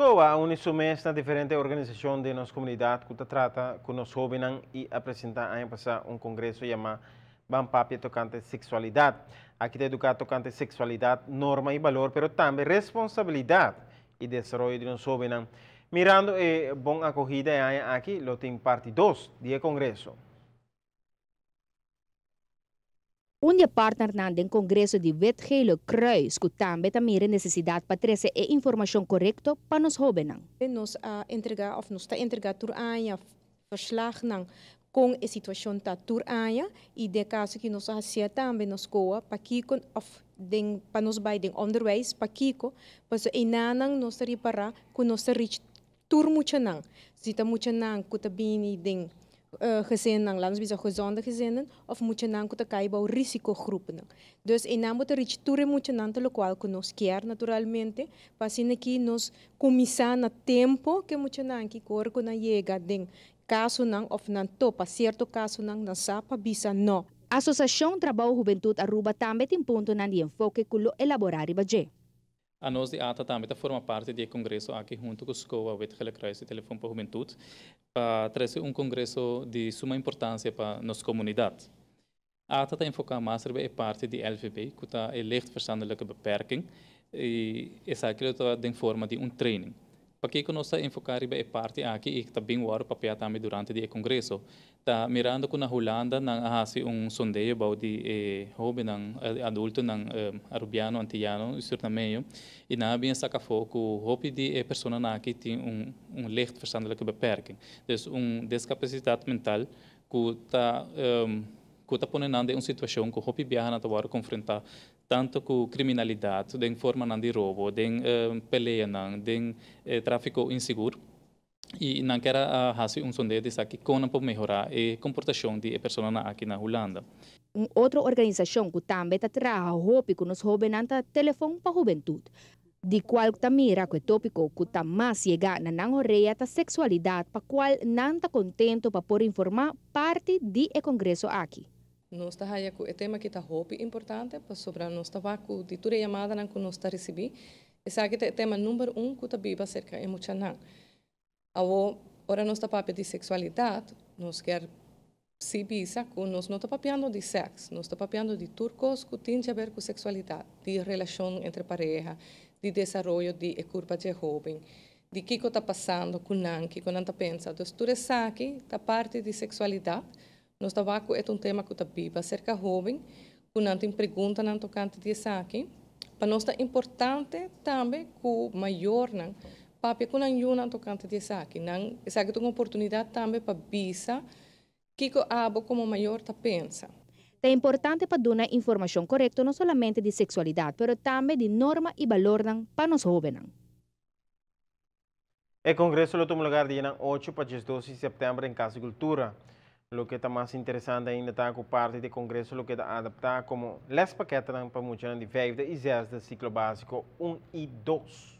SKOA a uni su mes na diferente organisacion den nos comunidad cu ta trata cu nos hobennan y a presenta aña pasa un congreso yama Ban Papia Tocante Sexualidad. Aki ta educa tocante sexualidad, norma y balor, pero tambe responsabilidad y desaroyo di nos hobennan. Mirando e bon acogida e aña aki lo tin parti dos di e congreso. Un di e partnernan den Congreso di Wit Gele Kruis cu tambe ta mira e necesidad pa trece e informacion corecto pa nos hobennan. Nos a entrega of nos ta entrega tur aña verslagnan con e situacion ta tur aña y den caso ki nos a hacia tambe nos coa pakico of den pa nos bay den onderwijs pakico pasobra einanan nos ta ripara cu nos ta reach Tur muchanan, si ta muchanan ku ta bini den gezinnan, laat nos bisa gezonde gezinnen, òf muchanan ku ta kai bou risikogroepnan. Dus einan bo ta richi tur e muchanan ta lokual ku nos kier naturalmente, pa asina ki nos kuminsá na tempo ku e muchanan ki ku ora ku nan yega den kasonan òf nan topa sierto kasonan nan sa pa bisa nò. Asosashon Trabou Hubentut Aruba tambe tin puntonan di enfoke ku lo elaborá riba dje. Anos di ata tambe ta forma parti di e kongreso aki huntu ku SCOA, Wit Gele Kruis i Telefon pa Hubentut pa trese un kongreso di suma importansia pa nos komunidat. Ata ta enfoká mas riba e parti di LVB ku ta e Licht Verstandelijke Beperking i esaki lo ta den forma di un training. Pakiko nos ta enfoká riba e parti aki i ta bin wòrdu papiá tambe durante di e kongreso? Ta mirando ku na Hulanda nan a hasi un sondeo bou di e hóbennan, e adultonan arubiano, antiyano i surnameño i nan a bin a saka afó ku hopi di e personanan aki tin un un licht verstandelijke beperking, dus un deskapasitat mental ku ta ku ta pone nan den un situashon ku hopi biaha nan ta wòrdu konfrontá tanto ku kriminalidat den formanan di robo, den peleanan, den tráfiko insigur i nan kier a hasi un sondeo di esaki kon nan por mehorá e komportashon di e personanan aki na Hulanda. Un otro organisashon ku tambe ta traha hopi ku nos hóbennan ta Telefon pa Hubentut, di kual ta mira ku e tópiko ku ta mas yegá na nan horea ta seksualidat pa kual nan ta kontento pa por informá parti di e kongreso aki. Nos ta haya ku e tema aki ta hopi importante pasobra nos ta wak ku di tur e yamadanan ku nos ta risibí, esaki ta e tema number un ku ta biba serka e muchanan. Awo, ora nos ta papia di seksualidat, nos kier sí bisa ku nos no ta papiando di sèks, nos ta papiando di tur kos ku tin djaber ku seksualidat, di relashon entre pareha, di desaroyo di e kurpa dje hóben, di kiko ta pasando ku nan, kiko nan ta pensa. Dus tur esaki ta parti di seksualidat. Nos ta wak ku e ta un tema ku ta biba serka hóben, ku nan tin preguntanan tokante di esaki. Pa nos ta importante tambe ku mayornan papia ku nan yunan tokante di esaki. Nan, esaki ta un oportunidat tambe pa bisa kiko abo komo mayor ta pensa. Ta importante pa duna informashon korekto no solamente di seksualidat pero tambe di norma i balornan pa nos hóbennan. E kongreso lo tuma lugar dianan ocho pa diesdos di sèptèmber den Kas di Kultura. Loke ta mas interesante ainda ta ku parti di e kongreso lo keda adaptá komo lèspakètenan pa muchanan di vijfde i zesde siklo básiko un i dos.